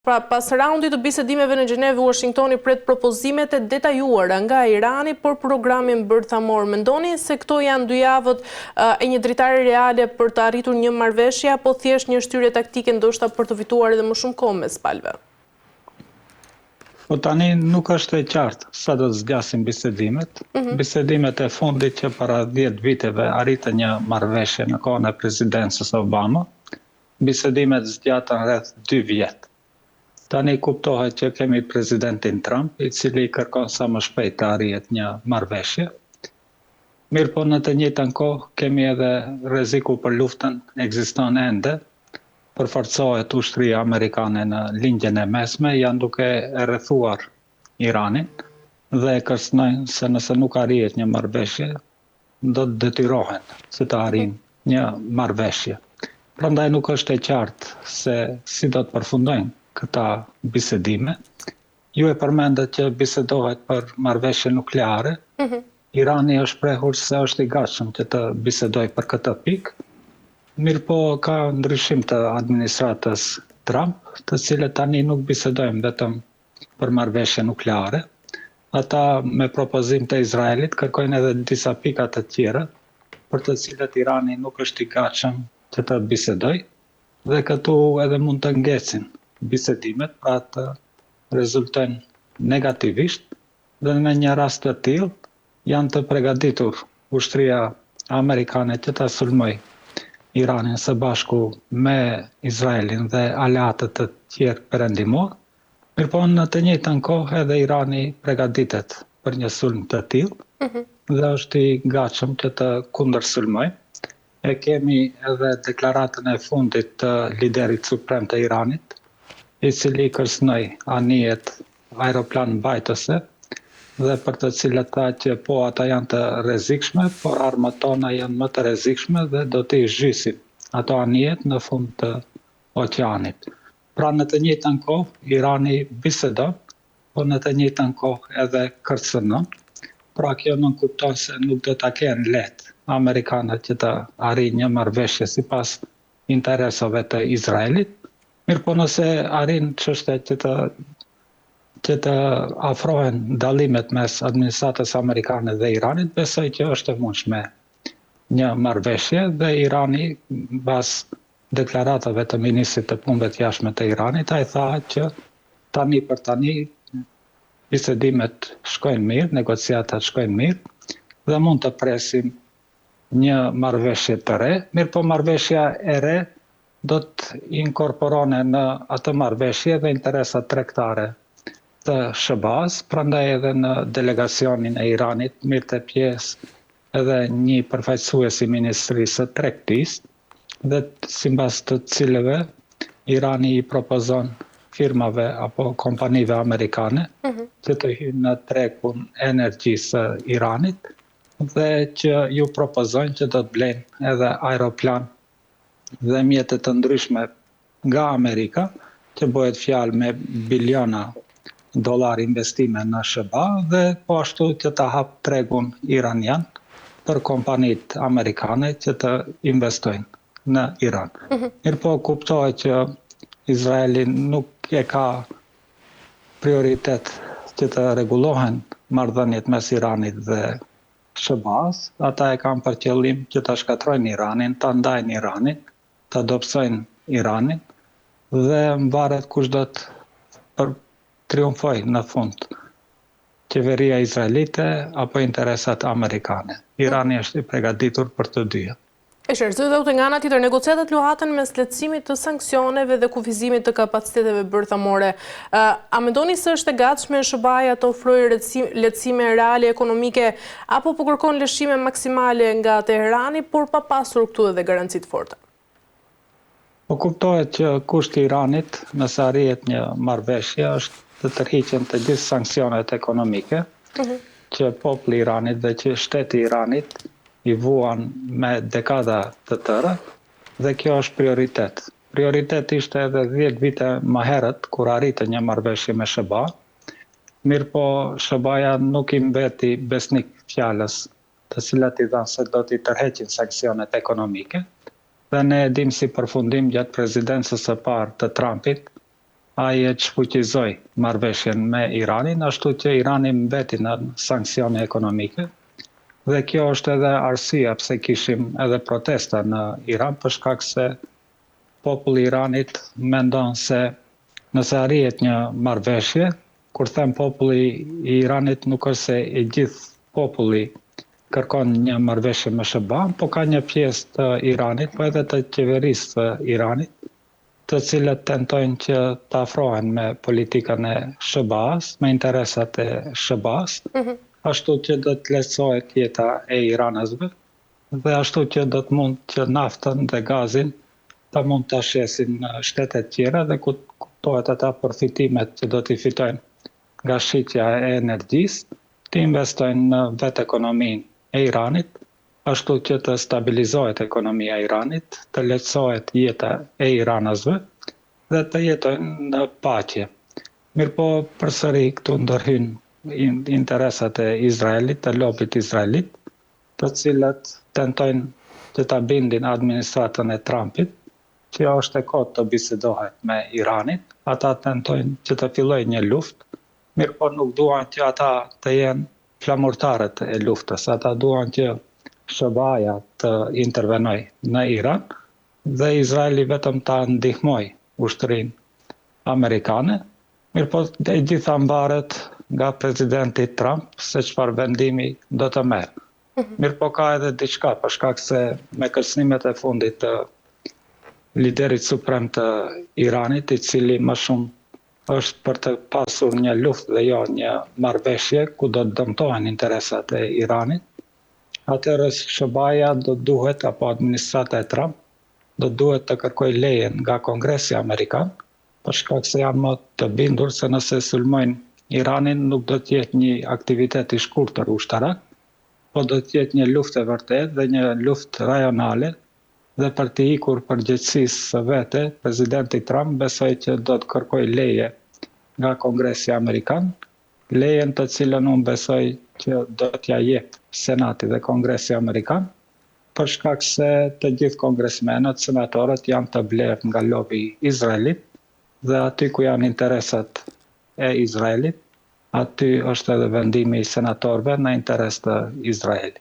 Pra, pas raundit të bisedimeve në Gjenevë, Uashingtoni pret propozimet e detajuara nga Irani për programin bërthamor. Mendoni se këto janë dy javët e një dritare reale për të arritur një marrëveshje apo thjesht një shtyrje taktike ndoshta për të fituar edhe më shumë kohë mes palëve? Po tani nuk është e qartë sa do të zgjasin bisedimet. Mhm. Bisedimet e fundit që para 10 viteve arritën një marrëveshje në kohën e presidencës Obama, Bisedimet zgjatën rreth dy vjet. Tani kuptohet që kemi presidentin Trump, i cili kërkon sa më shpejt të arrihet një marrëveshje. Mirëpo në të njëjtën kohë kemi edhe rreziku për luftën ekziston ende, përforcohet ushtria amerikane në Lindjen e Mesme, janë duke e rrethuar Iranin dhe e kërcënojnë se nëse nuk arrihet një marrëveshje, do të detyrohen që të arrijnë një marrëveshje. Prandaj nuk është e qartë se si do të përfundojnë këta bisedime. Ju e përmendët që bisedohet për marrëveshje nukleare. Mm -hmm. Irani është shprehur se është i gatshëm që të bisedojë për këtë pikë. Mirëpo ka ndryshim të administratës Trump, të cilët tani nuk bisedojnë vetëm për marrëveshje nukleare. Ata me propozim të Izraelit kërkojnë edhe disa pika të tjera, për të cilat Irani nuk është i gatshëm që të bisedojë dhe këtu edhe mund të ngecin bisedimet, pra të rezultojnë negativisht dhe në një rast të tillë janë të pregaditur ushtria amerikane që ta sulmojë Iranin së bashku me Izraelin dhe aleatët të tjerë perëndimorë, Mirëpo në të njëjtën kohë edhe Irani pregaditet për një sulm të tillë mm -hmm. dhe është i gatshëm që të kundërsulmojë. E kemi edhe deklaratën e fundit të liderit suprem të Iranit, i cili kërcënoi anijet aeroplanmbajtëse dhe për të cilët tha që po ata janë të rrezikshme, por armët tona janë më të rrezikshme dhe do t'i zhysim ato anijet në fund të oqeanit. Pra në të njëjtën kohë Irani bisedon, por në të njëjtën kohë edhe kërcënon. Pra kjo nënkupton se nuk do ta kenë lehtë amerikanët që të arrijnë një marrëveshje sipas interesave të Izraelit. Mirëpo nëse arrin çështja që të që të afrohen dallimet mes administratës amerikane dhe Iranit, besoj që është e mundshme një marrëveshje dhe Irani mbas deklaratave të ministrit të Punëve të Jashtme të Iranit, ai tha që tani për tani bisedimet shkojnë mirë, negociatat shkojnë mirë dhe mund të presim një marrëveshje të re, mirëpo marrëveshja e re do të inkorporone në atë marrëveshje dhe interesat tregtare të SHBA-së, prandaj edhe në delegacionin e Iranit merrte pjesë edhe një përfaqësues i Ministrisë së Tregtisë, dhe simbas të cilëve Irani i propozon firmave apo kompanive amerikane mm -hmm. që të hyjnë në tregun e energjisë së Iranit dhe që ju propozojnë që do të blejnë edhe aeroplan dhe mjete të ndryshme nga Amerika, që bëhet fjalë me biliona dollar investime në SHBA dhe po ashtu që ta hap tregun iranian për kompanitë amerikane që të investojnë në Iran. Mm -hmm. Mirëpo kuptohet që Izraeli nuk e ka prioritet që të rregullohen marrëdhëniet mes Iranit dhe SHBA-s, ata e kanë për qëllim që ta shkatërrojnë Iranin, ta ndajnë Iranin, ta dobësojnë Iranin dhe mvaret kush do të triumfojë në fund, qeveria izraelite apo interesat amerikane. Irani është i pregatitur për të dyja. E qartë, zoti Dauti, nga ana tjetër, negociatat luhaten mes lehtësimit të sanksioneve dhe kufizimit të kapaciteteve bërthamore. A mendoni se është e gatshme SHBA-ja të ofrojë lehtësime reale ekonomike apo po kërkon lëshime maksimale nga Teherani, por pa pasur këtu edhe garanci të forta? Po kuptohet që kushti i Iranit, nëse arrihet një marrëveshje, është të tërhiqen të gjithë sanksionet ekonomike mhm. që populli i Iranit dhe që shteti i Iranit i vuan me dekada të tëra dhe kjo është prioritet. Prioritet ishte edhe 10 vite më herët kur arritën një marrëveshje me SHBA, mirëpo SHBA-ja nuk i mbeti besnik fjalës të cilat i dhanë se do t'i tërheqin sanksionet ekonomike, dhe ne e dimë si përfundim gjatë presidencës së parë të Trumpit. Ai e shfuqizoi marrëveshjen me Iranin, ashtu që Irani mbeti në sanksione ekonomike. Dhe kjo është edhe arsyeja pse kishim edhe protesta në Iran, për shkak se populli i Iranit mendon se nëse arrihet një marrëveshje, kur them populli i Iranit nuk është se i gjithë populli kërkon një marrëveshje me SHBA-n, po ka një pjesë të Iranit, po edhe të qeverisë së Iranit, të cilët tentojnë që të afrohen me politikën e SHBA-s, me interesat e SHBA-s, mm -hmm. ashtu që do të lehtësohet jeta e iranasve dhe ashtu që do të mund që naftën dhe gazin të mund ta shesin në shtetet tjera dhe kuptohet ata përfitimet që do t'i fitojnë nga shitja e energjisë, t'i investojnë në vetë ekonominë e Iranit, ashtu që të stabilizohet ekonomia e Iranit, të lehtësohet jeta e iranasve dhe të jetojnë në paqe. Mirëpo përsëri këtu ndërhyjnë interesat e Izraelit, të lobit izraelit, të cilët tentojnë që ta bindin administratën e Trumpit që është e kotë të bisedohet me Iranin, ata tentojnë që të fillojë një luftë, mirëpo nuk duan që ata të jenë flamurtarët e luftës. Ata duan që SHBA-ja të intervenojë në Iran dhe Izraeli vetëm ta ndihmojë ushtrinë amerikane. Mirëpo e gjitha mbaret nga presidenti Trump se çfarë vendimi do të merr. Mhm. Mirëpo ka edhe diçka, për shkak se me kërcënimet e fundit të liderit suprem të Iranit, i cili më shumë është për të pasur një luftë dhe jo një marrëveshje ku do të dëmtohen interesat e Iranit, atëherë SHBA-ja do duhet apo administrata e Trump do duhet të kërkojë lejen nga Kongresi Amerikan, për shkak se janë më të bindur se nëse sulmojnë Iranin nuk do të jetë një aktivitet i shkurtër ushtarak, po do të jetë një luftë e vërtetë dhe një luftë rajonale dhe për t'i ikur përgjegjësisë së vete, presidenti Trump besoj që do të kërkojë leje nga Kongresi Amerikan, lejen të cilën unë besoj që do t'ja jep Senati dhe Kongresi Amerikan, për shkak se të gjithë kongresmenët, senatorët janë të blerë nga lobi izraelit dhe aty ku janë interesat e Izraelit, aty është edhe vendimi i senatorëve në interes të Izraelit.